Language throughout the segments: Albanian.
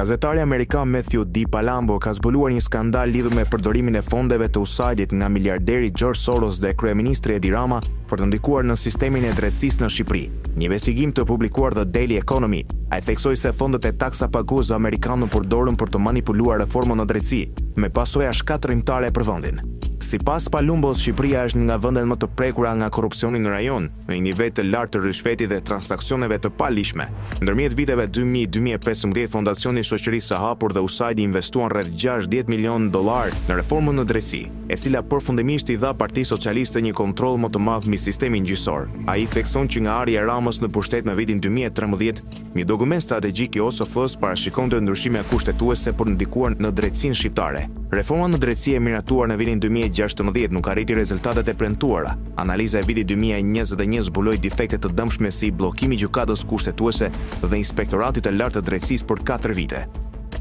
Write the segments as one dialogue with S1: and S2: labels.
S1: Gazetari amerikan Matthew D. Palumbo ka zbuluar një skandal lidhur me përdorimin e fondeve të USAID-it nga miliarderi George Soros dhe kryeministri Edi Rama për të ndikuar në sistemin e drejtësisë në Shqipëri. Një investigim të publikuar The Daily Economy, ai theksoi se fondet e taksapaguesve amerikanë u përdorën për të manipuluar reformën në drejtësi, me pasoja shkatërrimtare për vendin. Sipas Palumbos, Shqipëria është një nga vendet më të prekura nga korrupsioni në rajon, me një nivel të lartë të ryshfetit dhe transaksioneve të paligjshme. Ndërmjet viteve 2000-2015, Fondacioni i Shoqërisë së Hapur dhe USAID investuan rreth 60 milionë dollarë në reformën në drejtësi, e cila përfundimisht i dha Partisë Socialiste një kontroll më të madh mbi sistemin gjyqësor. Ai thekson që nga ardhja e Ramës në pushtet në vitin 2013, Një dokument strategjik i OSF-së parashikonte ndryshime kushtetuese për të ndikuar në drejtësinë shqiptare. Reforma në drejtësi e miratuar në vitin 2016 nuk arriti rezultatet e premtuara. Analiza e vitit 2021 zbuloi defekte të dëmshme si bllokimi i Gjykatës Kushtetuese dhe Inspektoratit të Lartë të Drejtësisë për 4 vite.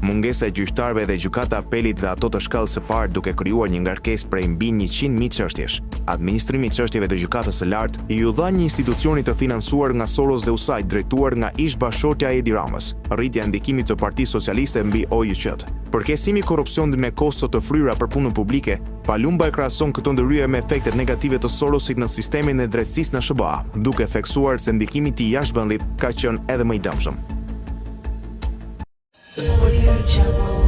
S1: Mungesa e gjyqtarëve dhe Gjykata e Apelit dhe ato të shkallës së parë duke krijuar një ngarkesë prej mbi 100.000 çështjesh. Administrimi i çështjeve të Gjykatës së Lartë iu dha një institucioni të financuar nga Soros dhe USAID drejtuar nga ish-bashkëshortja e Edi Ramës, rritja e ndikimit të Partisë Socialiste mbi OJQ-t. Përkeqësimi i korrupsionit me kosto të fryra për punën publike, Palumbo e krahason këto ndërhyrje me efektet negative të Sorosit në sistemin e drejtësisë në SHBA, duke theksuar se ndikimi i tij jashtë vendit ka qenë edhe më i dëmshëm.
S2: Audio Jungle.